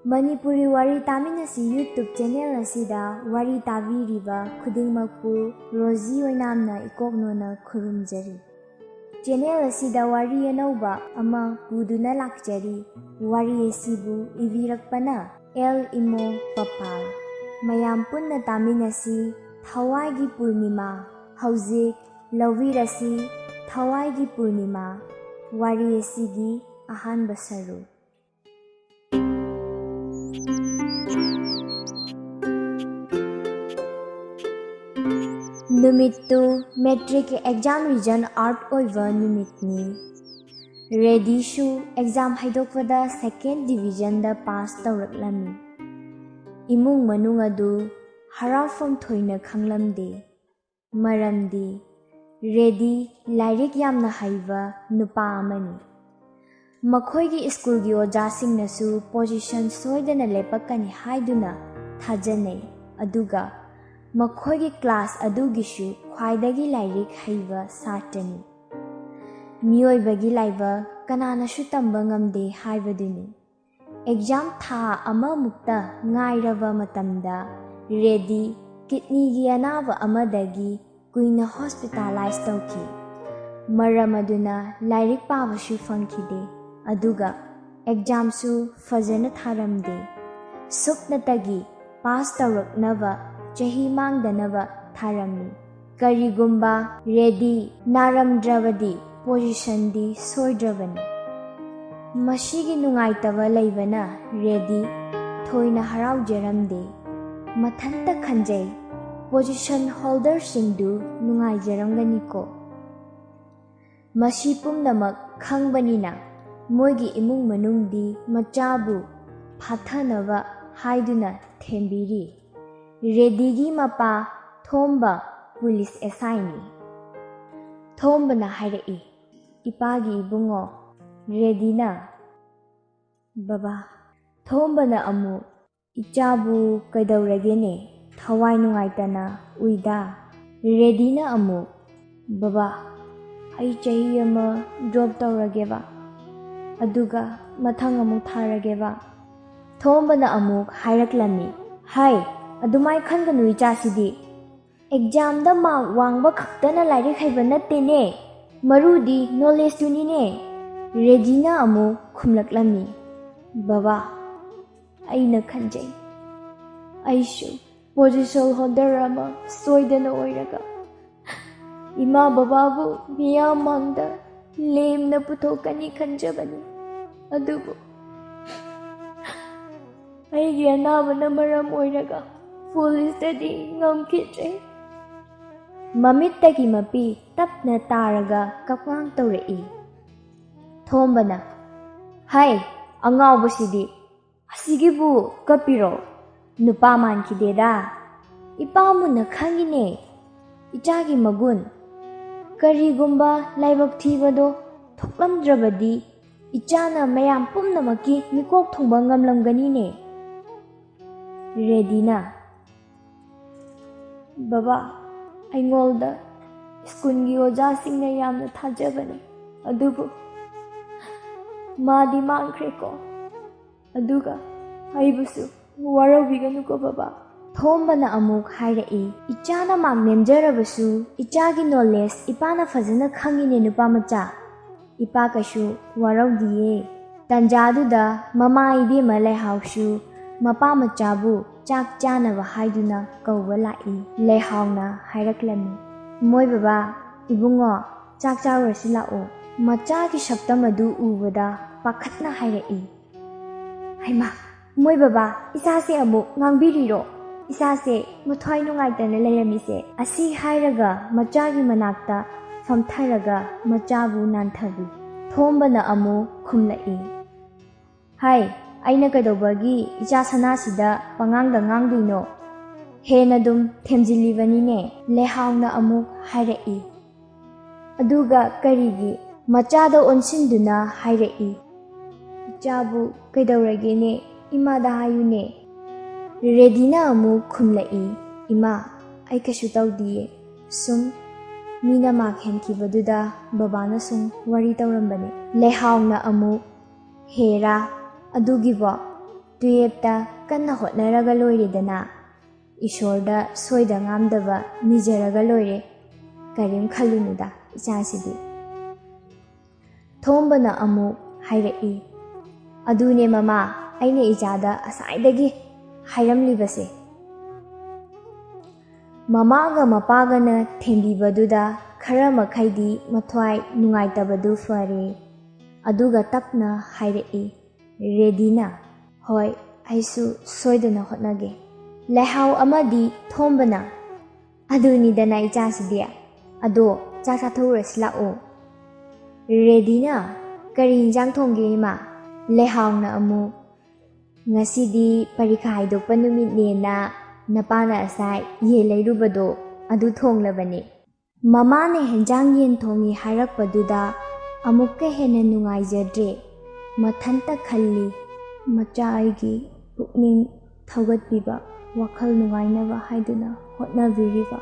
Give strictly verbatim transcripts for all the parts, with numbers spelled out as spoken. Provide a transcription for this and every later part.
ꯃꯅꯤꯄꯨꯔꯤ ꯋꯥꯔꯤ ꯇꯥꯃꯤꯟꯅꯁꯤ YouTube channel ꯑꯁꯤꯗ ꯋꯥꯔꯤ ꯇꯥꯕꯤꯔꯤꯕ ꯈꯨꯗꯤꯡꯃꯛꯄꯨ ꯔꯣꯖꯤ ꯑꯣꯏꯅꯥꯝꯅ ꯏꯀꯣꯛꯅꯣꯅ ꯈꯨꯔꯨꯝꯖꯔꯤ꯫ ꯆꯦꯅꯦꯜ ꯑꯁꯤꯗ ꯋꯥꯔꯤ ꯑꯅꯧꯕ ꯑꯃ ꯄꯨꯗꯨꯅ ꯂꯥꯛꯆꯔꯤ꯫ ꯋꯥꯔꯤ ꯑꯁꯤꯕꯨ ꯏꯕꯤꯔꯛꯄꯅ ꯑꯦꯜ ꯏꯃꯣ ꯄꯄꯥꯜ꯫ ꯃꯌꯥꯝ ꯄꯨꯟꯅ ꯇꯥꯃꯤꯟꯅꯁꯤ, ꯊꯋꯥꯏꯒꯤ ꯄꯨꯔꯅꯤꯃꯥ꯫ ꯍꯧꯖꯤꯛ ꯂꯧꯕꯤꯔꯁꯤ ꯊꯋꯥꯏꯒꯤ ꯄꯨꯔꯅꯤꯃꯥ, ꯋꯥꯔꯤ ꯑꯁꯤꯒꯤ ꯑꯍꯥꯟꯕ ꯁꯔꯨꯛ꯫ ꯅꯨꯃꯤꯠꯇꯨ ꯃꯦꯇ꯭ꯔꯤꯛ ꯑꯦꯛꯖꯥꯝ ꯔꯤꯖꯜ ꯑꯥꯎꯠ ꯑꯣꯏꯕ ꯅꯨꯃꯤꯠꯅꯤ꯫ ꯔꯦꯗꯤꯁꯨ ꯑꯦꯛꯖꯥꯝ ꯍꯥꯏꯗꯣꯛꯄꯗ ꯁꯦꯀꯦꯟ ꯗꯤꯕꯤꯖꯟꯗ ꯄꯥꯁ ꯇꯧꯔꯛꯂꯝꯃꯤ꯫ ꯏꯃꯨꯡ ꯃꯅꯨꯡ ꯑꯗꯨ ꯍꯔꯥꯎꯐꯝ ꯊꯣꯏꯅ ꯈꯪꯂꯝꯗꯦ꯫ ꯃꯔꯝꯗꯤ ꯔꯦꯗꯤ ꯂꯥꯏꯔꯤꯛ ꯌꯥꯝꯅ ꯍꯩꯕ ꯅꯨꯄꯥ ꯑꯃꯅꯤ꯫ ꯃꯈꯣꯏꯒꯤ ꯁ꯭ꯀꯨꯜꯒꯤ ꯑꯣꯖꯥꯁꯤꯡꯅꯁꯨ ꯄꯣꯖꯤꯁꯟ ꯁꯣꯏꯗꯅ ꯂꯦꯞꯄꯛꯀꯅꯤ ꯍꯥꯏꯗꯨꯅ ꯊꯥꯖꯅꯩ, ꯑꯗꯨꯒ ꯃꯈꯣꯏꯒꯤ ꯀ꯭ꯂꯥꯁ ꯑꯗꯨꯒꯤꯁꯨ ꯈ꯭ꯋꯥꯏꯗꯒꯤ ꯂꯥꯏꯔꯤꯛ ꯍꯩꯕ ꯁꯥꯇ꯭ꯔꯅꯤ꯫ ꯃꯤꯑꯣꯏꯕꯒꯤ ꯂꯥꯏꯕꯛ ꯀꯅꯥꯅꯁꯨ ꯇꯝꯕ ꯉꯝꯗꯦ ꯍꯥꯏꯕꯗꯨꯅꯤ꯫ ꯑꯦꯛꯖꯥꯝ ꯊꯥ ꯑꯃꯃꯨꯛꯇ ꯉꯥꯏꯔꯕ ꯃꯇꯝꯗ ꯔꯦꯗꯤ ꯀꯤꯠꯅꯤꯒꯤ ꯑꯅꯥꯕ ꯑꯃꯗꯒꯤ ꯀꯨꯏꯅ ꯍꯣꯁꯄꯤꯇꯥꯂꯥꯏꯖ ꯇꯧꯈꯤ꯫ ꯃꯔꯝ ꯑꯗꯨꯅ ꯂꯥꯏꯔꯤꯛ ꯄꯥꯕꯁꯨ ꯐꯪꯈꯤꯗꯦ, ꯑꯗꯨꯒ ꯑꯦꯛꯖꯥꯝꯁꯨ ꯐꯖꯅ ꯊꯥꯔꯝꯗꯦ꯫ ꯁꯨꯞꯅꯇꯒꯤ ꯄꯥꯁ ꯇꯧꯔꯛꯅꯕ, ꯆꯍꯤ ꯃꯥꯡꯗꯅꯕ ꯊꯥꯔꯝꯃꯤ꯫ ꯀꯔꯤꯒꯨꯝꯕ ꯔꯦꯗꯤ ꯅꯥꯔꯝꯗ꯭ꯔꯕꯗꯤ ꯄꯣꯖꯤꯁꯟꯗꯤ ꯁꯣꯏꯗ꯭ꯔꯕꯅꯤ꯫ ꯃꯁꯤꯒꯤ ꯅꯨꯡꯉꯥꯏꯇꯕ ꯂꯩꯕꯅ ꯔꯦꯗꯤ ꯊꯣꯏꯅ ꯍꯔꯥꯎꯖꯔꯝꯗꯦ꯫ ꯃꯊꯟꯇ ꯈꯟꯖꯩ, ꯄꯣꯖꯤꯁꯟ ꯍꯣꯜꯗꯔꯁꯤꯡꯗꯨ ꯅꯨꯡꯉꯥꯏꯖꯔꯝꯒꯅꯤꯀꯣ꯫ ꯃꯁꯤ ꯄꯨꯝꯅꯃꯛ ꯈꯪꯕꯅꯤꯅ ꯃꯣꯏꯒꯤ ꯏꯃꯨꯡ ꯃꯅꯨꯡꯗꯤ ꯃꯆꯥꯕꯨ ꯐꯥꯊꯅꯕ ꯍꯥꯏꯗꯨꯅ ꯊꯦꯝꯕꯤꯔꯤ꯫ ꯔꯦꯗꯤꯒꯤ ꯃꯄꯥ ꯊꯣꯝꯕ ꯄꯨꯂꯤꯁ ꯑꯦꯁ ꯑꯥꯏꯅꯤ꯫ ꯊꯣꯝꯕꯅ ꯍꯥꯏꯔꯛꯏ, "ꯏꯄꯥꯒꯤ ꯏꯕꯨꯡꯉꯣ ꯔꯦꯗꯤꯅ"꯫ ꯕꯕꯥ꯫ ꯊꯣꯝꯕꯅ ꯑꯃꯨꯛ, "ꯏꯆꯥꯕꯨ ꯀꯩꯗꯧꯔꯒꯦꯅꯦ? ꯊꯋꯥꯏ ꯅꯨꯡꯉꯥꯏꯇꯅ ꯎꯏꯗ"꯫ ꯔꯦꯗꯤꯅ ꯑꯃꯨꯛ, "ꯕꯕꯥ, ꯑꯩ ꯆꯍꯤ ꯑꯃ ꯗ꯭ꯔꯣꯞ ꯇꯧꯔꯒꯦꯕ, ꯑꯗꯨꯒ ꯃꯊꯪ ꯑꯃꯨꯛ ꯊꯥꯔꯒꯦꯕ"꯫ ꯊꯣꯝꯕꯅ ꯑꯃꯨꯛ ꯍꯥꯏꯔꯛꯂꯝꯃꯤ, "ꯍꯥꯏ, ꯑꯗꯨꯃꯥꯏ ꯈꯟꯒꯅꯨ ꯏꯆꯥꯁꯤꯗꯤ꯫ ꯑꯦꯛꯖꯥꯝꯗ ꯃꯥꯔꯛ ꯋꯥꯡꯕ ꯈꯛꯇꯅ ꯂꯥꯏꯔꯤꯛ ꯍꯩꯕ ꯅꯠꯇꯦꯅꯦ, ꯃꯔꯨꯗꯤ ꯅꯣꯂꯦꯖꯇꯨꯅꯤꯅꯦ"꯫ ꯔꯦꯗꯤꯅ ꯑꯃꯨꯛ ꯈꯨꯝꯂꯛꯂꯝꯃꯤ, "ꯕꯕꯥ, ꯑꯩꯅ ꯈꯟꯖꯩ, ꯑꯩꯁꯨ ꯄꯣꯖꯤꯁꯟ ꯍꯣꯜꯗꯔ ꯑꯃ ꯁꯣꯏꯗꯅ ꯑꯣꯏꯔꯒ ꯏꯃꯥ ꯕꯕꯥꯕꯨ ꯃꯤꯌꯥꯝ ꯃꯥꯡꯗ ꯂꯦꯝꯅ ꯄꯨꯊꯣꯛꯀꯅꯤ ꯈꯟꯖꯕꯅꯤ꯫ ꯑꯗꯨꯕꯨ ꯑꯩꯒꯤ ꯑꯅꯥꯕꯅ ꯃꯔꯝ ꯑꯣꯏꯔꯒ ꯐꯨꯜ ꯁ꯭ꯇꯗꯤ ꯉꯝꯈꯤꯗ꯭ꯔꯦ"꯫ ꯃꯃꯤꯠꯇꯒꯤ ꯃꯄꯤ ꯇꯞꯅ ꯇꯥꯔꯒ ꯀꯞꯉꯥꯡ ꯇꯧꯔꯛꯏ꯫ ꯊꯣꯝꯕꯅ, "ꯍꯥꯏ, ꯑꯉꯥꯎꯕꯁꯤꯗꯤ, ꯑꯁꯤꯒꯤꯕꯨ ꯀꯞꯄꯤꯔꯣ? ꯅꯨꯄꯥ ꯃꯥꯟꯈꯤꯗꯦꯗ꯫ ꯏꯄꯥ ꯃꯨꯟꯅ ꯈꯪꯉꯤꯅꯦ ꯏꯆꯥꯒꯤ ꯃꯒꯨꯟ꯫ ꯀꯔꯤꯒꯨꯝꯕ ꯂꯥꯏꯕꯛ ꯊꯤꯕꯗꯣ ꯊꯣꯛꯂꯝꯗ꯭ꯔꯕꯗꯤ ꯏꯆꯥꯅ ꯃꯌꯥꯝ ꯄꯨꯝꯅꯃꯛꯀꯤ ꯃꯤꯀꯣꯛ ꯊꯣꯡꯕ ꯉꯝꯂꯝꯒꯅꯤꯅꯦ"꯫ ꯔꯦꯗꯤꯅ, "ꯕꯕꯥ, ꯑꯩꯉꯣꯟꯗ ꯁ꯭ꯀꯨꯜꯒꯤ ꯑꯣꯖꯥꯁꯤꯡꯅ ꯌꯥꯝꯅ ꯊꯥꯖꯕꯅꯤ, ꯑꯗꯨꯕꯨ ꯃꯥꯗꯤ ꯃꯥꯡꯈ꯭ꯔꯦꯀꯣ꯫ ꯑꯗꯨꯒ ꯑꯩꯕꯨꯁꯨ ꯋꯥꯔꯧꯕꯤꯒꯅꯨꯀꯣ ꯕꯕꯥ"꯫ ꯊꯣꯝꯕꯅ ꯑꯃꯨꯛ ꯍꯥꯏꯔꯛꯏ, "ꯏꯆꯥꯅ ꯃꯥꯔꯛ ꯅꯦꯝꯖꯔꯕꯁꯨ ꯏꯆꯥꯒꯤ ꯅꯣꯂꯦꯖ ꯏꯄꯥꯅ ꯐꯖꯅ ꯈꯪꯉꯤꯅꯦ ꯅꯨꯄꯥ ꯃꯆꯥ꯫ ꯏꯄꯥ ꯀꯩꯁꯨ ꯋꯥꯔꯧꯗꯤꯌꯦ"꯫ ꯇꯟꯖꯥꯗꯨꯗ ꯃꯃꯥ ꯏꯕꯦꯝꯃ ꯂꯩꯍꯥꯎꯁꯨ ꯃꯄꯥ ꯃꯆꯥꯕꯨ ꯆꯥꯛ ꯆꯥꯅꯕ ꯍꯥꯏꯗꯨꯅ ꯀꯧꯕ ꯂꯥꯛꯏ꯫ ꯂꯩꯍꯥꯎꯅ ꯍꯥꯏꯔꯛꯂꯝꯃꯤ, "ꯃꯣꯏ ꯕꯕꯥ, ꯏꯕꯨꯡꯉꯣ, ꯆꯥꯛ ꯆꯥꯔꯨꯔꯁꯤ ꯂꯥꯛꯑꯣ"꯫ ꯃꯆꯥꯒꯤ ꯁꯛꯇꯝ ꯑꯗꯨ ꯎꯕꯗ ꯄꯥꯈꯠꯅ ꯍꯥꯏꯔꯛꯏ, "ꯍꯩꯃꯥ, ꯃꯣꯏ ꯕꯕꯥ, ꯏꯆꯥꯁꯦ ꯑꯃꯨꯛ ꯉꯥꯡꯕꯤꯔꯤꯔꯣ? ꯏꯆꯥꯁꯦ ꯃꯊ꯭ꯋꯥꯏ ꯅꯨꯡꯉꯥꯏꯇꯅ ꯂꯩꯔꯝꯃꯤꯁꯦ"꯫ ꯑꯁꯤ ꯍꯥꯏꯔꯒ ꯃꯆꯥꯒꯤ ꯃꯅꯥꯛꯇ ꯐꯝꯊꯔꯒ ꯃꯆꯥꯕꯨ ꯅꯥꯟꯊꯕꯤ꯫ ꯊꯣꯝꯕꯅ ꯑꯃꯨꯛ ꯈꯨꯝꯂꯛꯏ, "ꯍꯥꯏ, ꯑꯩꯅ ꯀꯩꯗꯧꯕꯒꯤ ꯏꯆꯥ ꯁꯅꯥꯁꯤꯗ ꯄꯉꯥꯡꯗ ꯉꯥꯡꯗꯣꯏꯅꯣ? ꯍꯦꯟꯅ ꯑꯗꯨꯝ ꯊꯦꯝꯖꯤꯜꯂꯤꯕꯅꯤꯅꯦ"꯫ ꯂꯩꯍꯥꯎꯅ ꯑꯃꯨꯛ ꯍꯥꯏꯔꯛꯏ, "ꯑꯗꯨꯒ ꯀꯔꯤꯒꯤ ꯃꯆꯥꯗ ꯑꯣꯟꯁꯤꯟꯗꯨꯅ ꯍꯥꯏꯔꯛꯏ?" "ꯏꯆꯥꯕꯨ ꯀꯩꯗꯧꯔꯒꯦꯅꯦ? ꯏꯃꯥꯗ ꯍꯥꯏꯌꯨꯅꯦ"꯫ ꯔꯦꯗꯤꯅ ꯑꯃꯨꯛ ꯈꯨꯝꯂꯛꯏ, "ꯏꯃꯥ, ꯑꯩ ꯀꯩꯁꯨ ꯇꯧꯗꯤꯌꯦ꯫ ꯁꯨꯝ ꯃꯤꯅ ꯃꯥꯔꯛ ꯍꯦꯟꯈꯤꯕꯗꯨꯗ ꯕꯕꯥꯅ ꯁꯨꯝ ꯋꯥꯔꯤ ꯇꯧꯔꯝꯕꯅꯦ"꯫ ꯂꯩꯍꯥꯎꯅ ꯑꯃꯨꯛ, "ꯍꯦꯔꯥ, ꯑꯗꯨꯒꯤꯕꯣ? ꯇꯨꯌꯦꯞꯇ ꯀꯟꯅ ꯍꯣꯠꯅꯔꯒ ꯂꯣꯏꯔꯦꯗꯅ꯫ ꯏꯁꯣꯔꯗ ꯁꯣꯏꯗ ꯉꯥꯝꯗꯕ ꯅꯤꯖꯔꯒ ꯂꯣꯏꯔꯦ꯫ ꯀꯔꯤꯝ ꯈꯜꯂꯨꯅꯨꯗ ꯏꯆꯥꯁꯤꯗꯤ꯫ ꯊꯣꯝꯕꯅ ꯑꯃꯨꯛ ꯍꯥꯏꯔꯛꯏ, "ꯑꯗꯨꯅꯦ ꯃꯃꯥ, ꯑꯩꯅ ꯏꯆꯥꯗ ꯉꯁꯥꯏꯗꯒꯤ ꯍꯥꯏꯔꯝꯂꯤꯕꯁꯦ꯫" ꯃꯃꯥꯒ ꯃꯄꯥꯒꯅ ꯊꯦꯝꯕꯤꯕꯗꯨꯗ ꯈꯔ ꯃꯈꯩꯗꯤ ꯃꯊ꯭ꯋꯥꯏ ꯅꯨꯡꯉꯥꯏꯇꯕꯗꯨ ꯐꯔꯦ꯫ ꯑꯗꯨꯒ ꯇꯞꯅ ꯍꯥꯏꯔꯛꯏ, "ꯔꯦꯗꯤꯅ?" "ꯍꯣꯏ, ꯑꯩꯁꯨ ꯁꯣꯏꯗꯅ ꯍꯣꯠꯅꯒꯦ꯫" ꯂꯩꯍꯥꯎ ꯑꯃꯗꯤ ꯊꯣꯝꯕꯅ, "ꯑꯗꯨꯅꯤꯗꯅ ꯏꯆꯥꯁꯤꯗꯤ꯫ ꯑꯗꯣ ꯆꯥꯛ ꯆꯥꯊꯣꯛꯎꯔꯁꯤ ꯂꯥꯛꯑꯣ꯫" ꯔꯦꯗꯤꯅ, "ꯀꯔꯤ ꯏꯟꯖꯥꯡ ꯊꯣꯡꯒꯦ ꯏꯃꯥ?" ꯂꯩꯍꯥꯎꯅ ꯑꯃꯨꯛ, "ꯉꯁꯤꯗꯤ ꯄꯔꯤꯈꯥ ꯍꯥꯏꯗꯣꯛꯄ ꯅꯨꯃꯤꯠꯅꯦꯅ ꯅꯄꯥꯅ ꯉꯁꯥꯏ ꯌꯦꯟ ꯂꯩꯔꯨꯕꯗꯣ ꯑꯗꯨ ꯊꯣꯡꯂꯕꯅꯦ꯫" ꯃꯃꯥꯅ ꯍꯦꯟꯖꯥꯡ ꯌꯦꯟ ꯊꯣꯡꯉꯤ ꯍꯥꯏꯔꯛꯄꯗꯨꯗ ꯑꯃꯨꯛꯀ ꯍꯦꯟꯅ ꯅꯨꯡꯉꯥꯏꯖꯗ꯭ꯔꯦ꯫ ꯃꯊꯟꯇ ꯈꯜꯂꯤ, "ꯃꯆꯥ ꯑꯩꯒꯤ ꯄꯨꯛꯅꯤꯡ ꯊꯧꯒꯠꯄꯤꯕ, ꯋꯥꯈꯜ ꯅꯨꯡꯉꯥꯏꯅꯕ ꯍꯥꯏꯗꯨꯅ ꯍꯣꯠꯅꯕꯤꯔꯤꯕ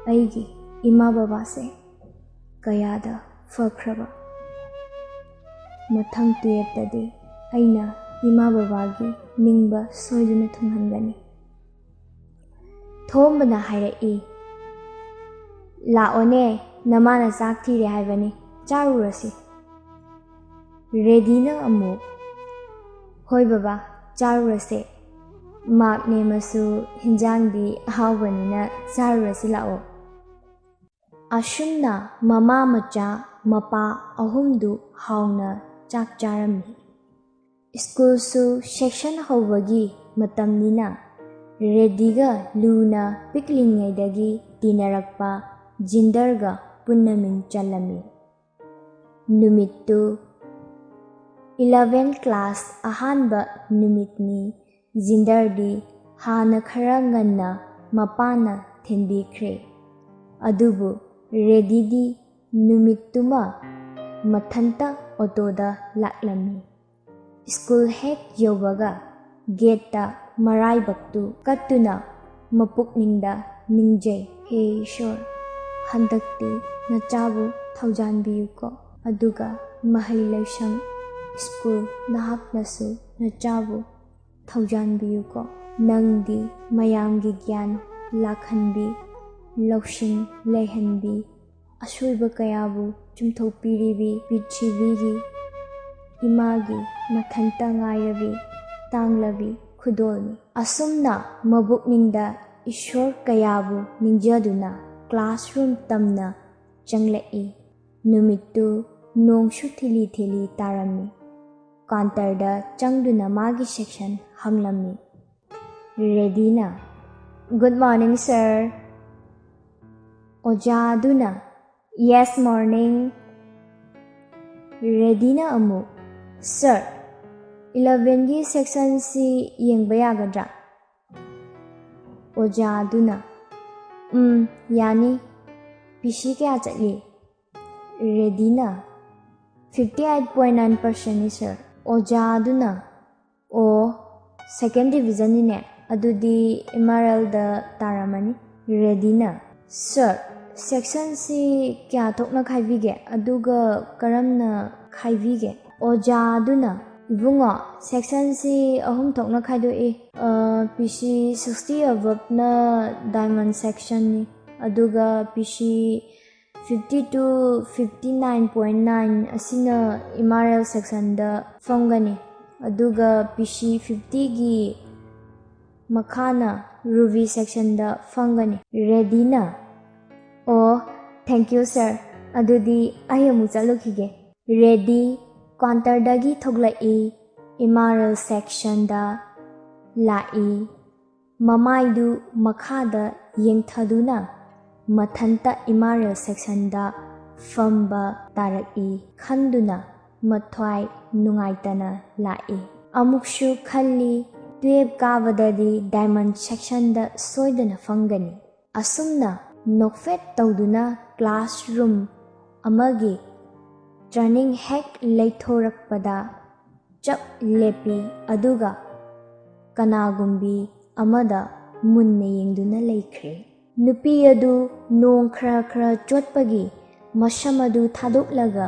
ꯑꯩꯒꯤ ꯏꯃꯥ ꯕꯕꯥꯁꯦ ꯀꯌꯥꯗ ꯐꯈ꯭ꯔꯕ꯫ ꯃꯊꯪ ꯇꯨꯌꯦꯞꯇꯗꯤ ꯑꯩꯅ ꯏꯃꯥ ꯕꯕꯥꯒꯤ ꯅꯤꯡꯕ ꯁꯣꯏꯗꯅ ꯊꯨꯡꯍꯟꯒꯅꯤ꯫" ꯊꯣꯝꯕꯅ ꯍꯥꯏꯔꯛꯏ, "ꯂꯥꯛꯑꯣꯅꯦ, ꯅꯃꯥꯅ ꯆꯥꯛ ꯊꯤꯔꯦ ꯍꯥꯏꯕꯅꯤ, ꯆꯥꯔꯨꯔꯁꯤ꯫" ꯔꯦꯗꯤꯅ ꯑꯃꯨꯛ, "ꯍꯣꯏ ꯕꯕꯥ, ꯆꯥꯔꯨꯔꯁꯦ꯫ ꯃꯥꯛ ꯅꯦꯝꯃꯁꯨ ꯍꯤꯟꯖꯥꯡꯗꯤ ꯑꯍꯥꯎꯕꯅꯤꯅ ꯆꯥꯔꯨꯔꯁꯤ ꯂꯥꯛꯑꯣ꯫" ꯑꯁꯨꯝꯅ ꯃꯃꯥ ꯃꯆꯥ ꯃꯄꯥ ꯑꯍꯨꯝꯗꯨ ꯍꯥꯎꯅ ꯆꯥꯛ ꯆꯥꯔꯝꯃꯤ꯫ ꯁ꯭ꯀꯨꯜꯁꯨ ꯁꯦꯁꯟ ꯍꯧꯕꯒꯤ ꯃꯇꯝꯅꯤꯅ ꯔꯦꯗꯤꯒ ꯂꯨꯅ ꯄꯤꯛꯂꯤꯉꯩꯗꯒꯤ ꯇꯤꯟꯅꯔꯛꯄ ꯖꯤꯟꯗꯔꯒ ꯄꯨꯟꯅ ꯃꯤꯡ ꯆꯜꯂꯝꯃꯤ꯫ ꯅꯨꯃꯤꯠꯇꯨ ꯏꯂꯚꯦꯟ ꯀ꯭ꯂꯥꯁ ꯑꯍꯥꯟꯕ ꯅꯨꯃꯤꯠꯅꯤ꯫ ꯖꯤꯟꯗꯔꯗꯤ ꯍꯥꯟꯅ ꯈꯔ ꯉꯟꯅ ꯃꯄꯥꯅ ꯊꯤꯟꯕꯤꯈ꯭ꯔꯦ꯫ ꯑꯗꯨꯕꯨ ꯔꯦꯗꯤꯗꯤ ꯅꯨꯃꯤꯠꯇꯨꯃ ꯃꯊꯟꯇ ꯑꯣꯇꯣꯗ ꯂꯥꯛꯂꯝꯃꯤ꯫ ꯁ꯭ꯀꯨꯜ ꯍꯦꯛ ꯌꯧꯕꯒ ꯒꯦꯠꯇ ꯃꯔꯥꯏꯕꯛꯇꯨ ꯀꯠꯇꯨꯅ ꯃꯄꯨꯛꯅꯤꯡꯗ ꯅꯤꯡꯖꯩ, "ꯍꯦ ꯏꯁꯣꯔ, ꯍꯟꯗꯛꯇꯤ ꯅꯆꯥꯕꯨ ꯊꯧꯖꯥꯟꯕꯤꯌꯨꯀꯣ, ꯑꯗꯨꯒ ꯃꯍꯩ ꯂꯣꯏꯁꯪ ꯁ꯭ꯀꯨꯜ ꯅꯍꯥꯛꯅꯁꯨ ꯅꯆꯥꯕꯨ ꯊꯧꯖꯥꯟꯕꯤꯌꯨꯀꯣ꯫ ꯅꯪꯗꯤ ꯃꯌꯥꯝꯒꯤ ꯒ꯭ꯌꯥꯟ ꯂꯥꯛꯍꯟꯕꯤ, ꯂꯧꯁꯤꯡ ꯂꯩꯍꯟꯕꯤ, ꯑꯁꯣꯏꯕ ꯀꯌꯥꯕꯨ ꯆꯨꯝꯊꯣꯛꯄꯤꯔꯤꯕꯤ ꯄ꯭ꯔꯤꯊꯤꯕꯤꯒꯤ ꯏꯃꯥꯒꯤ ꯃꯊꯟꯇ ꯉꯥꯏꯔꯕꯤ ꯇꯥꯡꯂꯕꯤ ꯈꯨꯗꯣꯜꯅꯤ꯫ ꯑꯁꯨꯝꯅ ꯃꯕꯨꯛꯅꯤꯡꯗ ꯏꯁꯣꯔ ꯀꯌꯥꯕꯨ ꯅꯤꯡꯖꯗꯨꯅ classroom ꯇꯝꯅ ꯆꯪꯂꯛꯏ꯫ ꯅꯨꯃꯤꯠꯇꯨ ꯅꯣꯡꯁꯨ ꯊꯤꯂꯤ ꯊꯤꯂꯤ ꯇꯥꯔꯝꯃꯤ꯫ Counterꯗ ꯆꯪꯗꯨꯅ ꯃꯥꯒꯤ section ꯍꯪꯂꯝꯃꯤ꯫ ꯔꯦꯗꯤꯅ, "Good morning, sir." ꯑꯣꯖꯥ ꯑꯗꯨꯅ, "Yes, morning." ꯔꯦꯗꯤꯅ ꯑꯃꯨꯛ, "Sir, elevenꯒꯤ sectionꯁꯤ ꯌꯦꯡꯕ ꯌꯥꯒꯗ꯭ꯔꯥ?" ꯑꯣꯖꯥ ꯑꯗꯨꯅ, "ꯎꯝ, ꯌꯥꯅꯤ꯫ ꯄꯤ ꯁꯤ ꯀꯌꯥ ꯆꯠꯂꯤ?" ꯔꯦꯗꯤꯅ, "Fifty eight point nine percentꯅꯤ, sir." ꯑꯣꯖꯥ ꯑꯗꯨꯅ, "ꯑꯣ, second divisionꯅꯤꯅꯦ, ꯑꯗꯨꯗꯤ ꯑꯦꯝ ꯑꯥꯔ ꯑꯦꯜꯗ ꯇꯥꯔꯝꯃꯅꯤ꯫" ꯔꯦꯗꯤꯅ, "Sir, sectionꯁꯤ ꯀꯌꯥ ꯊꯣꯛꯅ ꯈꯥꯏꯕꯤꯒꯦ, ꯑꯗꯨꯒ ꯀꯔꯝꯅ ꯈꯥꯏꯕꯤꯒꯦ?" ꯑꯣꯖꯥ ꯑꯗꯨꯅ, "ꯏꯕꯨꯡꯉꯣ, sectionꯁꯤ ꯑꯍꯨꯝ ꯊꯣꯛꯅ ꯈꯥꯏꯗꯣꯛꯏ꯫ ꯄꯤ ꯁꯤ sixty aboveꯅ diamond sectionꯅꯤ, ꯑꯗꯨꯒ ꯄꯤ ꯁꯤ fifty to fifty nine point nine ꯑꯁꯤꯅ ꯑꯦꯝ ꯑꯥꯔ ꯑꯦꯜ sectionꯗ ꯐꯝꯒꯅꯤ, ꯑꯗꯨꯒ ꯄꯤ ꯁꯤ fiftyꯒꯤ ꯃꯈꯥꯅ ꯔꯨꯕꯤ sectionꯗ ꯐꯝꯒꯅꯤ꯫" ꯔꯦꯗꯤꯅ, "ꯑꯣ, thank you, sir꯫ ꯑꯗꯨꯗꯤ ꯑꯩ ꯑꯃꯨꯛ ꯆꯠꯂꯨꯈꯤꯒꯦ꯫" ꯔꯦꯗꯤ counterꯗꯒꯤ ꯊꯣꯛꯂꯛꯏ, ꯑꯦꯝ ꯑꯥꯔ ꯑꯦꯜ sectionꯗ ꯂꯥꯛꯏ꯫ ꯃꯃꯥꯏꯗꯨ ꯃꯈꯥꯗ ꯌꯦꯡꯊꯗꯨꯅ ꯃꯊꯟꯇ ꯑꯦꯝ ꯑꯥꯔ ꯑꯦꯜ sectionꯗ ꯐꯝꯕ ꯇꯥꯔꯛꯏ ꯈꯟꯗꯨꯅ ꯃꯊ꯭ꯋꯥꯏ ꯅꯨꯡꯉꯥꯏꯇꯅ ꯂꯥꯛꯏ꯫ ꯑꯃꯨꯛꯁꯨ ꯈꯜꯂꯤ, twelve ꯀꯥꯕꯗꯗꯤ diamond sectionꯗ ꯁꯣꯏꯗꯅ ꯐꯝꯒꯅꯤ꯫ ꯑꯁꯨꯝꯅ ꯅꯣꯛꯐꯦꯠ ꯇꯧꯗꯨꯅ classroom ꯑꯃꯒꯤ turning ꯍꯦꯛ ꯂꯩꯊꯣꯔꯛꯄꯗ ꯆꯞ ꯂꯦꯞꯄꯤ, ꯑꯗꯨꯒ ꯀꯅꯥꯒꯨꯝꯕꯤ ꯑꯃꯗ ꯃꯨꯟꯅ ꯌꯦꯡꯗꯨꯅ ꯂꯩꯈ꯭ꯔꯦ꯫ ꯅꯨꯄꯤ ꯑꯗꯨ ꯅꯣꯡ ꯈꯔ ꯈꯔ ꯆꯣꯠꯄꯒꯤ ꯃꯁꯝ ꯑꯗꯨ ꯊꯥꯗꯣꯛꯂꯒ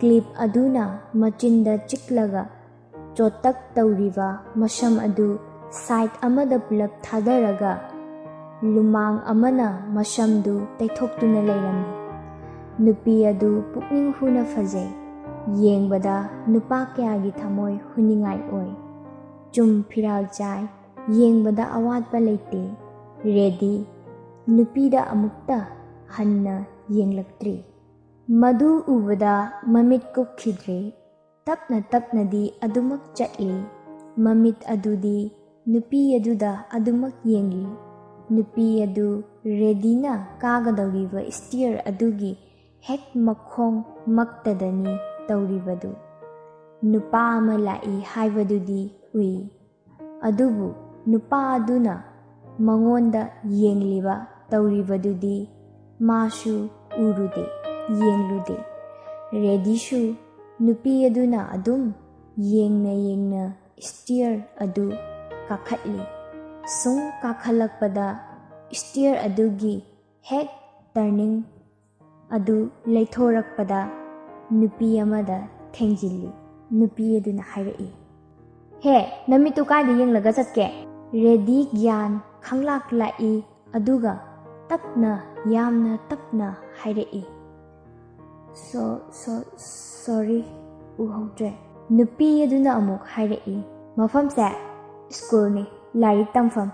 clip ꯑꯗꯨꯅ ꯃꯆꯤꯟꯗ ꯆꯤꯛꯂꯒ ꯆꯣꯠꯇꯛ ꯇꯧꯔꯤꯕ ꯃꯁꯝ ꯑꯗꯨ ꯁꯥꯏꯠ ꯑꯃꯗ ꯄꯨꯂꯞ ꯊꯥꯗꯔꯒ ꯂꯨꯃꯥꯡ ꯑꯃꯅ ꯃꯁꯝꯗꯨ ꯇꯩꯊꯣꯛꯇꯨꯅ ꯂꯩꯔꯝꯃꯤ꯫ ꯅꯨꯄꯤ ꯑꯗꯨ ꯄꯨꯛꯅꯤꯡ ꯍꯨꯅ ꯐꯖꯩ꯫ ꯌꯦꯡꯕꯗ ꯅꯨꯄꯥ ꯀꯌꯥꯒꯤ ꯊꯃꯣꯏ ꯍꯨꯅꯤꯡꯉꯥꯏ ꯑꯣꯏ꯫ ꯆꯨꯝ ꯐꯤꯔꯥꯜ ꯆꯥꯏ꯫ ꯌꯦꯡꯕꯗ ꯑꯋꯥꯠꯄ ꯂꯩꯇꯦ꯫ ꯔꯦꯗꯤ ꯅꯨꯄꯤꯗ ꯑꯃꯨꯛꯇ ꯍꯟꯅ ꯌꯦꯡꯂꯛꯇ꯭ꯔꯤ꯫ ꯃꯗꯨ ꯎꯕꯗ ꯃꯃꯤꯠ ꯀꯨꯞꯈꯤꯗ꯭ꯔꯦ꯫ ꯇꯞꯅ ꯇꯞꯅꯗꯤ ꯑꯗꯨꯃꯛ ꯆꯠꯂꯤ꯫ ꯃꯃꯤꯠ ꯑꯗꯨꯗꯤ ꯅꯨꯄꯤ ꯑꯗꯨꯗ ꯑꯗꯨꯃꯛ ꯌꯦꯡꯂꯤ꯫ ꯅꯨꯄꯤ ꯑꯗꯨ ꯔꯦꯗꯤꯅ ꯀꯥꯒꯗꯧꯔꯤꯕ ꯁ꯭ꯇꯤꯌꯔ ꯑꯗꯨꯒꯤ ꯍꯦꯛ ꯃꯈꯣꯡ ꯃꯛꯇꯗꯅꯤ ꯇꯧꯔꯤꯕꯗꯨ꯫ ꯅꯨꯄꯥ ꯑꯃ ꯂꯥꯛꯏ ꯍꯥꯏꯕꯗꯨꯗꯤ ꯎꯏ꯫ ꯑꯗꯨꯕꯨ ꯅꯨꯄꯥ ꯑꯗꯨꯅ ꯃꯉꯣꯟꯗ ꯌꯦꯡꯂꯤꯕ ꯇꯧꯔꯤꯕꯗꯨꯗꯤ ꯃꯥꯁꯨ ꯎꯔꯨꯗꯦ, ꯌꯦꯡꯂꯨꯗꯦ꯫ ꯔꯦꯗꯤꯁꯨ ꯅꯨꯄꯤ ꯑꯗꯨꯅ ꯑꯗꯨꯝ ꯌꯦꯡꯅ ꯌꯦꯡꯅ ꯁ꯭ꯇꯤꯌꯔ ꯑꯗꯨ ꯀꯥꯈꯠꯂꯤ꯫ ꯁꯨꯝ ꯀꯥꯈꯠꯂꯛꯄꯗ ꯁ꯭ꯇꯤꯌꯔ ꯑꯗꯨꯒꯤ ꯍꯦꯛ ꯇꯔꯅꯤꯡ ꯑꯗꯨ ꯂꯩꯊꯣꯔꯛꯄꯗ ꯅꯨꯄꯤ ꯑꯃꯗ ꯊꯦꯡꯖꯤꯜꯂꯤ꯫ ꯅꯨꯄꯤ ꯑꯗꯨꯅ ꯍꯥꯏꯔꯛꯏ, "ꯍꯦ, ꯅꯃꯤꯠꯇꯨ ꯀꯥꯏꯗ ꯌꯦꯡꯂꯒ ꯆꯠꯀꯦ?" ꯔꯦꯗꯤ ꯒ꯭ꯌꯥꯟ ꯈꯪꯂꯥꯛ ꯂꯥꯛꯏ, ꯑꯗꯨꯒ ꯇꯞꯅ, ꯌꯥꯝꯅ ꯇꯞꯅ ꯍꯥꯏꯔꯛꯏ, "ꯁꯣ-, ꯁꯣ-, ꯁꯣꯔꯤ, ꯎꯍꯧꯗ꯭ꯔꯦ꯫" ꯅꯨꯄꯤ ꯑꯗꯨꯅ ꯑꯃꯨꯛ ꯍꯥꯏꯔꯛꯏ, "ꯃꯐꯝꯁꯦ ꯁ꯭ꯀꯨꯜꯅꯤ, ꯂꯥꯏꯔꯤꯛ ꯇꯝꯐꯝ꯫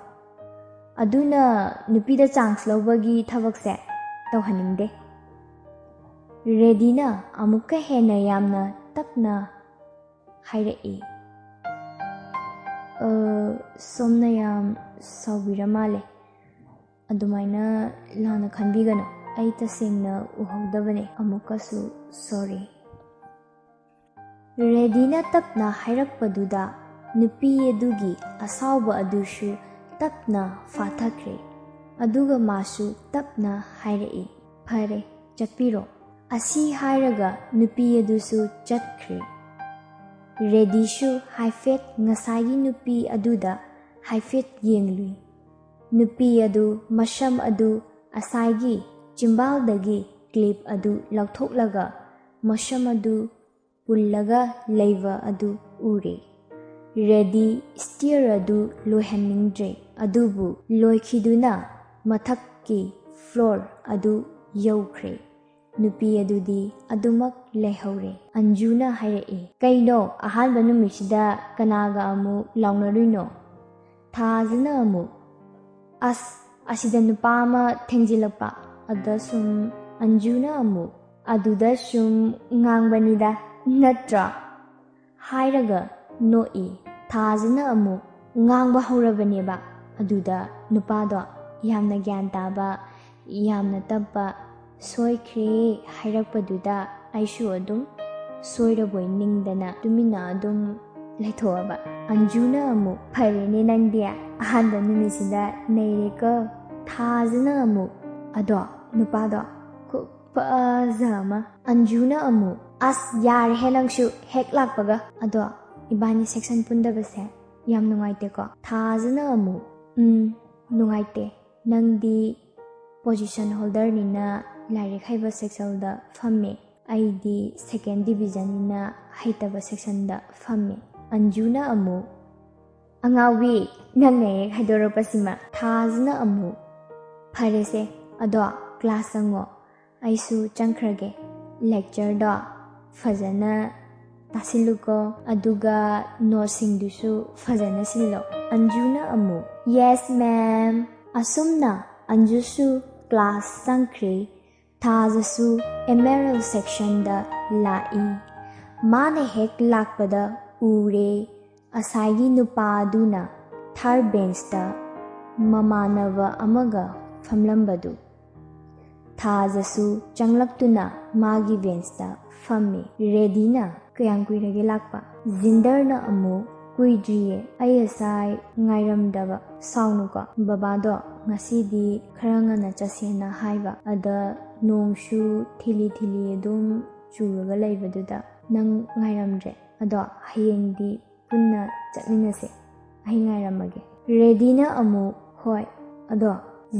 ꯑꯗꯨꯅ ꯅꯨꯄꯤꯗ ꯆꯥꯟꯁ ꯂꯧꯕꯒꯤ ꯊꯕꯛꯁꯦ ꯇꯧꯍꯟꯅꯤꯡꯗꯦ꯫" ꯔꯦꯗꯤꯅ ꯑꯃꯨꯛꯀ ꯍꯦꯟꯅ ꯌꯥꯝꯅ ꯇꯞꯅ ꯍꯥꯏꯔꯛꯏ, "ꯑ, ꯁꯣꯝꯅ ꯌꯥꯝ ꯁꯥꯎꯕꯤꯔ ꯃꯥꯜꯂꯦ꯫ ꯑꯗꯨꯃꯥꯏꯅ ꯂꯥꯟꯅ ꯈꯟꯕꯤꯒꯅꯨ꯫ ꯑꯩ ꯇꯁꯦꯡꯅ ꯎꯍꯧꯗꯕꯅꯦ꯫ ꯑꯃꯨꯛꯀꯁꯨ ꯁꯣꯔꯤ꯫" ꯔꯦꯗꯤꯅ ꯇꯞꯅ ꯍꯥꯏꯔꯛꯄꯗꯨꯗ ꯅꯨꯄꯤ ꯑꯗꯨꯒꯤ ꯑꯁꯥꯎꯕ ꯑꯗꯨꯁꯨ ꯇꯞꯅ ꯐꯥꯊꯈ꯭ꯔꯦ꯫ ꯑꯗꯨꯒ ꯃꯥꯁꯨ ꯇꯞꯅ ꯍꯥꯏꯔꯛꯏ, "ꯐꯔꯦ, ꯆꯠꯄꯤꯔꯣ꯫" ꯑꯁꯤ ꯍꯥꯏꯔꯒ ꯅꯨꯄꯤ ꯑꯗꯨꯁꯨ ꯆꯠꯈ꯭ꯔꯦ꯫ ꯔꯦꯗꯤꯁꯨ ꯍꯥꯏꯐꯦꯠ ꯉꯁꯥꯏꯒꯤ ꯅꯨꯄꯤ ꯑꯗꯨꯗ ꯍꯥꯏꯐꯦꯠ ꯌꯦꯡꯂꯨꯏ꯫ ꯅꯨꯄꯤ ꯑꯗꯨ ꯃꯁꯝ ꯑꯗꯨ ꯑꯁꯥꯏꯒꯤ ꯆꯤꯝꯕꯥꯜꯗꯒꯤ ꯀ꯭ꯂꯤꯞ ꯑꯗꯨ ꯂꯧꯊꯣꯛꯂꯒ ꯃꯁꯝ ꯑꯗꯨ ꯄꯨꯜꯂꯒ ꯂꯩꯕ ꯑꯗꯨ ꯎꯔꯦ꯫ ꯔꯦꯗꯤ stair ꯑꯗꯨ ꯂꯣꯏꯍꯟꯅꯤꯡꯗ꯭ꯔꯦ, ꯑꯗꯨꯕꯨ ꯂꯣꯏꯈꯤꯗꯨꯅ ꯃꯊꯛꯀꯤ floor ꯑꯗꯨ ꯌꯧꯈ꯭ꯔꯦ꯫ ꯅꯨꯄꯤ ꯑꯗꯨꯗꯤ ꯑꯗꯨꯃꯛ ꯂꯩꯍꯧꯔꯦ꯫ ꯑꯟꯖꯨꯅ ꯍꯥꯏꯔꯛꯏ, "ꯀꯩꯅꯣ, ꯑꯍꯥꯟꯕ ꯅꯨꯃꯤꯠꯁꯤꯗ ꯀꯅꯥꯒ ꯑꯃꯨꯛ ꯂꯥꯎꯅꯔꯨꯏꯅꯣ?" ꯊꯥꯖꯅ ꯑꯃꯨꯛ, "ꯑꯁ, ꯑꯁꯤꯗ ꯅꯨꯄꯥ ꯑꯃ ꯊꯦꯡꯖꯤꯜꯂꯛꯄ, ꯑꯗ ꯁꯨꯝ," ꯑꯟꯖꯨꯅ ꯑꯃꯨꯛ, "ꯑꯗꯨꯗ ꯁꯨꯝ ꯉꯥꯡꯕꯅꯤꯗ, ꯅꯠꯇ꯭ꯔꯣ?" ꯍꯥꯏꯔꯒ ꯅꯣꯛꯏ꯫ ꯊꯥꯖꯅ ꯑꯃꯨꯛ ꯉꯥꯡꯕ ꯍꯧꯔꯕꯅꯦꯕ꯫ ꯑꯗꯨꯗ ꯅꯨꯄꯥꯗꯣ, ꯌꯥꯝꯅ ꯒ꯭ꯌꯥꯟ ꯇꯥꯕ, ꯌꯥꯝꯅ ꯇꯞꯄ, "ꯁꯣꯏꯈ꯭ꯔꯦ" ꯍꯥꯏꯔꯛꯄꯗꯨꯗ ꯑꯩꯁꯨ ꯑꯗꯨꯝ ꯁꯣꯏꯔꯕꯣꯏ ꯅꯤꯡꯗꯅ ꯇꯨꯃꯤꯟꯅ ꯑꯗꯨꯝ ꯂꯩꯊꯣꯛꯑꯕ꯫ ꯑꯟꯖꯨꯅ ꯑꯃꯨꯛ, "ꯐꯔꯦꯅꯦ ꯅꯪꯗꯤ, ꯑꯍꯥꯟꯕ ꯅꯨꯃꯤꯠꯁꯤꯗ ꯅꯩꯔꯦꯀꯣ?" ꯊꯥꯖꯅ ꯑꯃꯨꯛ, "ꯑꯗꯣ ꯅꯨꯄꯥꯗꯣ ꯈꯨꯐꯖ ꯑꯃ!" ꯑꯟꯖꯨꯅ ꯑꯃꯨꯛ, "ꯑꯁ, ꯌꯥꯔꯦꯍꯦ ꯅꯪꯁꯨ, ꯍꯦꯛ ꯂꯥꯛꯄꯒ꯫ ꯑꯗꯣ ꯏꯕꯥꯅꯤ section ꯄꯨꯟꯗꯕꯁꯦ ꯌꯥꯝ ꯅꯨꯡꯉꯥꯏꯇꯦꯀꯣ?" ꯊꯥꯖꯅ ꯑꯃꯨꯛ, "ꯎꯝ, ꯅꯨꯡꯉꯥꯏꯇꯦ꯫ ꯅꯪꯗꯤ position holderꯅꯤꯅ ꯂꯥꯏꯔꯤꯛ ꯍꯩꯕ sectionꯗ ꯐꯝꯃꯦ, ꯑꯩꯗꯤ second divisionꯅꯤꯅ ꯍꯩꯇꯕ sectionꯗ ꯐꯝꯃꯦ꯫" ꯑꯟꯖꯨꯅ ꯑꯃꯨꯛ, "ꯑꯉꯥꯎꯕꯤ, ꯅꯪꯅ ꯍꯦꯛ ꯍꯥꯏꯗꯣꯔꯛꯄꯁꯤꯃ!" ꯊꯥꯖꯅ ꯑꯃꯨꯛ, "ꯐꯔꯦꯁꯦ, ꯑꯗꯣ class ꯆꯪꯉꯣ, ꯑꯩꯁꯨ ꯆꯪꯈ꯭ꯔꯒꯦ꯫ Lectureꯗꯣ ꯐꯖꯅ ꯇꯥꯁꯤꯜꯂꯨꯀꯣ, ꯑꯗꯨꯒ noteꯁꯤꯡꯗꯨꯁꯨ ꯐꯖꯅ ꯁꯤꯜꯂꯣ꯫" ꯑꯟꯖꯨꯅ ꯑꯃꯨꯛ, "Yes ma'am!" ꯑꯁꯨꯝꯅ ꯑꯟꯖꯨꯁꯨ class ꯆꯪꯈ꯭ꯔꯦ꯫ ꯊꯥꯖꯁꯨ Emerald sectionꯗ ꯂꯥꯛꯏ꯫ ꯃꯥꯅ ꯍꯦꯛ ꯂꯥꯛꯄꯗ ꯎꯔꯦ, ꯉꯁꯥꯏꯒꯤ ꯅꯨꯄꯥꯗꯨꯅ third benchꯇ ꯃꯃꯥꯟꯅꯕ ꯑꯃꯒ ꯐꯝꯂꯝꯕꯗꯨ꯫ ꯊꯥꯖꯁꯨ ꯆꯪꯂꯛꯇꯨꯅ ꯃꯥꯒꯤ benchꯇ ꯐꯝꯃꯤ꯫ ꯔꯦꯗꯤꯅ, "ꯀꯌꯥꯝ ꯀꯨꯏꯔꯒꯦ ꯂꯥꯛꯄ?" ꯖꯤꯟꯗꯔꯅ ꯑꯃꯨꯛ, "ꯀꯨꯏꯗ꯭ꯔꯤꯌꯦ, ꯑꯩ ꯉꯁꯥꯏ ꯉꯥꯏꯔꯝꯗꯕ꯫ ꯁꯥꯎꯅꯨꯀꯣ, ꯕꯕꯥꯗꯣ ꯉꯁꯤꯗꯤ ꯈꯔ ꯉꯟꯅ ꯆꯠꯁꯦꯅ ꯍꯥꯏꯕ, ꯑꯗ ꯅꯣꯡꯁꯨ ꯊꯤꯂꯤ ꯊꯤꯂꯤ ꯑꯗꯨꯝ ꯆꯨꯔꯒ ꯂꯩꯕꯗꯨꯗ ꯅꯪ ꯉꯥꯏꯔꯝꯗ꯭ꯔꯦ꯫ ꯑꯗꯣ ꯍꯌꯦꯡꯗꯤ ꯄꯨꯟꯅ ꯆꯠꯃꯤꯟꯅꯁꯦ, ꯑꯩ ꯉꯥꯏꯔꯝꯃꯒꯦ꯫" ꯔꯦꯗꯤꯅ ꯑꯃꯨꯛ, "ꯍꯣꯏ꯫" ꯑꯗꯣ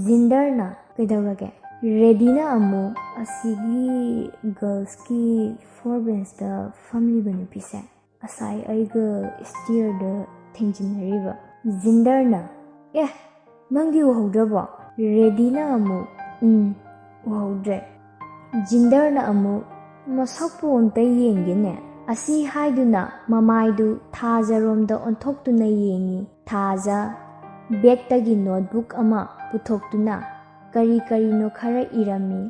ꯖꯤꯟꯗꯔꯅ, "ꯀꯩꯗꯧꯔꯒꯦ?" ꯔꯦꯗꯤꯅ ꯑꯃꯨꯛ, "ꯑꯁꯤꯒꯤ ꯒꯔꯜꯁꯀꯤ ꯐꯣꯔ ꯕꯦꯟꯁꯇ ꯐꯝꯂꯤꯕ ꯅꯨꯄꯤꯁꯦ ꯉꯁꯥꯏ ꯑꯩꯒ ꯁ꯭ꯇꯤꯌꯔꯗ ꯊꯦꯡꯖꯤꯟꯅꯔꯤꯕ ꯖꯤꯟꯗꯔꯅ꯫ ꯑꯦ, ꯅꯪꯗꯤ ꯎꯍꯧꯗ꯭ꯔꯕꯣ?" ꯔꯦꯗꯤꯅ ꯑꯃꯨꯛ, "ꯎꯝ, ꯎꯍꯧꯗ꯭ꯔꯦ꯫" ꯖꯤꯟꯗꯔꯅ ꯑꯃꯨꯛ, "ꯃꯁꯛꯄꯨ ꯑꯝꯇ ꯌꯦꯡꯒꯦꯅꯦ꯫" ꯑꯁꯤ ꯍꯥꯏꯗꯨꯅ ꯃꯃꯥꯏꯗꯨ ꯊꯥꯖꯔꯣꯝꯗ ꯑꯣꯟꯊꯣꯛꯇꯨꯅ ꯌꯦꯡꯉꯤ꯫ ꯊꯥꯖ ꯕꯦꯛꯇꯒꯤ ꯅꯣꯠꯕꯨꯛ ꯑꯃ ꯄꯨꯊꯣꯛꯇꯨꯅ ꯀꯔꯤ ꯀꯔꯤꯅꯣ ꯈꯔ ꯏꯔꯝꯃꯤ꯫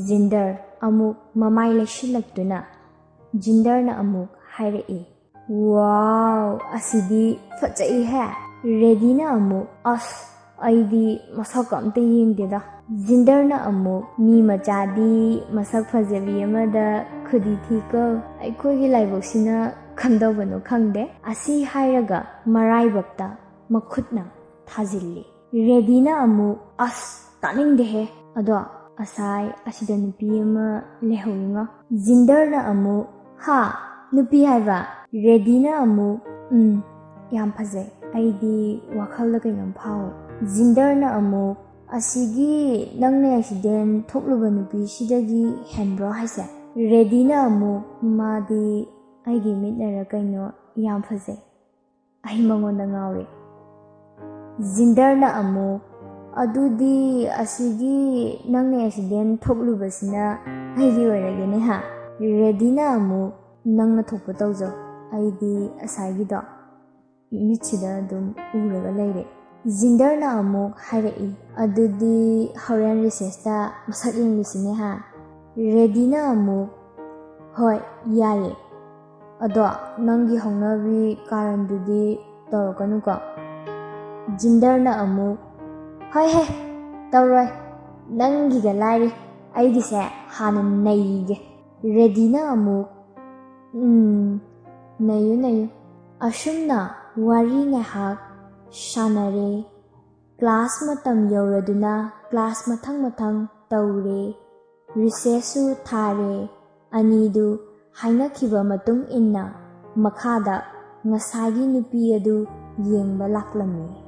ꯖꯤꯟꯗꯔ ꯑꯃꯨꯛ ꯃꯃꯥꯏ ꯂꯩꯁꯤꯜꯂꯛꯇꯨꯅ ꯖꯤꯟꯗꯔꯅ ꯑꯃꯨꯛ ꯍꯥꯏꯔꯛꯏ, "ꯋꯥꯎ, ꯑꯁꯤꯗꯤ ꯐꯖꯩꯍꯦ!" ꯔꯦꯗꯤꯅ ꯑꯃꯨꯛ, "ꯑꯁ, ꯑꯩꯗꯤ ꯃꯁꯛ ꯑꯝꯇ ꯌꯦꯡꯗꯦꯗ꯫" ꯖꯤꯟꯗꯔꯅ ꯑꯃꯨꯛ, "ꯃꯤ ꯃꯆꯥꯗꯤ ꯃꯁꯛ ꯐꯖꯕꯤ ꯑꯃꯗ ꯈꯨꯗꯤ ꯊꯤꯀꯣ꯫ ꯑꯩꯈꯣꯏꯒꯤ ꯂꯥꯏꯕꯛꯁꯤꯅ ꯀꯝꯗꯧꯕꯅꯣ ꯈꯪꯗꯦ꯫" ꯑꯁꯤ ꯍꯥꯏꯔꯒ ꯃꯔꯥꯏꯕꯛꯇ ꯃꯈꯨꯠꯅ ꯊꯥꯖꯤꯜꯂꯤ꯫ ꯔꯦꯗꯤꯅ ꯑꯃꯨꯛ, "ꯑꯁ, ꯇꯥꯅꯤꯡꯗꯦꯍꯦ꯫ ꯑꯗꯣ ꯉꯁꯥꯏ ꯑꯁꯤꯗ ꯅꯨꯄꯤ ꯑꯃ ꯂꯩꯍꯧꯋꯤꯉꯣ꯫" ꯖꯤꯟꯗꯔꯅ ꯑꯃꯨꯛ, "ꯍꯥ? ꯅꯨꯄꯤ ꯍꯥꯏꯕ?" ꯔꯦꯗꯤꯅ ꯑꯃꯨꯛ, "ꯎꯝ, ꯌꯥꯝ ꯐꯖꯩ꯫ ꯑꯩꯗꯤ ꯋꯥꯈꯜꯗ ꯀꯩꯅꯣꯝ ꯐꯥꯎꯋꯦ꯫" ꯖꯤꯟꯗꯔꯅ ꯑꯃꯨꯛ, "ꯑꯁꯤꯒꯤ ꯅꯪꯅ ꯑꯦꯛꯁꯤꯗꯦꯟ ꯊꯣꯛꯂꯨꯕ ꯅꯨꯄꯤꯁꯤꯗꯒꯤ ꯍꯦꯟꯕ꯭ꯔꯣ ꯍꯥꯏꯁꯦ?" ꯔꯦꯗꯤꯅ ꯑꯃꯨꯛ, "ꯃꯥꯗꯤ ꯑꯩꯒꯤ ꯃꯤꯠꯅꯔ ꯀꯩꯅꯣ ꯌꯥꯝ ꯐꯖꯩ꯫ ꯑꯩ ꯃꯉꯣꯟꯗ ꯉꯥꯎꯔꯦ꯫" ꯖꯤꯟꯗꯔꯅ ꯑꯃꯨꯛ, "ꯑꯗꯨꯗꯤ ꯑꯁꯤꯒꯤ ꯅꯪꯅ ꯑꯦꯛꯁꯤꯗꯦꯟ ꯊꯣꯛꯂꯨꯕꯁꯤꯅ ꯑꯩꯒꯤ ꯑꯣꯏꯔꯒꯦꯅꯦ ꯍꯥ?" ꯔꯦꯗꯤꯅ ꯑꯃꯨꯛ, "ꯅꯪꯅ ꯊꯣꯛꯄ ꯇꯧꯖꯧ, ꯑꯩꯗꯤ ꯉꯁꯥꯏꯒꯤꯗꯣ ꯃꯤꯠꯁꯤꯗ ꯑꯗꯨꯝ ꯎꯔꯒ ꯂꯩꯔꯦ꯫" ꯖꯤꯟꯗꯔꯅ ꯑꯃꯨꯛ ꯍꯥꯏꯔꯛꯏ, "ꯑꯗꯨꯗꯤ ꯍꯣꯔꯦꯟ ꯔꯤꯁꯦꯁꯇ ꯃꯁꯛ ꯌꯦꯡꯂꯨꯁꯤꯅꯦ ꯍꯥ?" ꯔꯦꯗꯤꯅ ꯑꯃꯨꯛ, "ꯍꯣꯏ, ꯌꯥꯏꯌꯦ꯫ ꯑꯗꯣ ꯅꯪꯒꯤ ꯍꯧꯅꯕꯤ ꯀꯥꯔꯟꯗꯨꯗꯤ ꯇꯧꯔꯛꯀꯅꯨꯀꯣ꯫" ꯖꯤꯟꯗꯔꯅ ꯑꯃꯨꯛ, "ꯍꯣꯏꯍꯦ, ꯇꯧꯔꯣꯏ꯫ ꯅꯪꯒꯤꯒ ꯂꯥꯏꯔꯤ, ꯑꯩꯒꯤꯁꯦ ꯍꯥꯟꯅ ꯅꯩꯒꯦ꯫" ꯔꯦꯗꯤꯅ ꯑꯃꯨꯛ, "ꯎꯝ, ꯅꯩꯌꯨ, ꯅꯩꯌꯨ꯫" ꯑꯁꯨꯝꯅ ꯋꯥꯔꯤ ꯉꯥꯏꯍꯥꯛ ꯁꯥꯟꯅꯔꯦ꯫ ꯀ꯭ꯂꯥꯁ ꯃꯇꯝ ꯌꯧꯔꯗꯨꯅ ꯀ꯭ꯂꯥꯁ ꯃꯊꯪ ꯃꯊꯪ ꯇꯧꯔꯦ꯫ ꯔꯤꯁꯦꯁꯁꯨ ꯊꯥꯔꯦ꯫ ꯑꯅꯤꯗꯨ ꯍꯥꯏꯅꯈꯤꯕ ꯃꯇꯨꯡ ꯏꯟꯅ ꯃꯈꯥꯗ ꯉꯁꯥꯏꯒꯤ ꯅꯨꯄꯤ ꯑꯗꯨ ꯌꯦꯡꯕ ꯂꯥꯛꯂꯝꯃꯤ꯫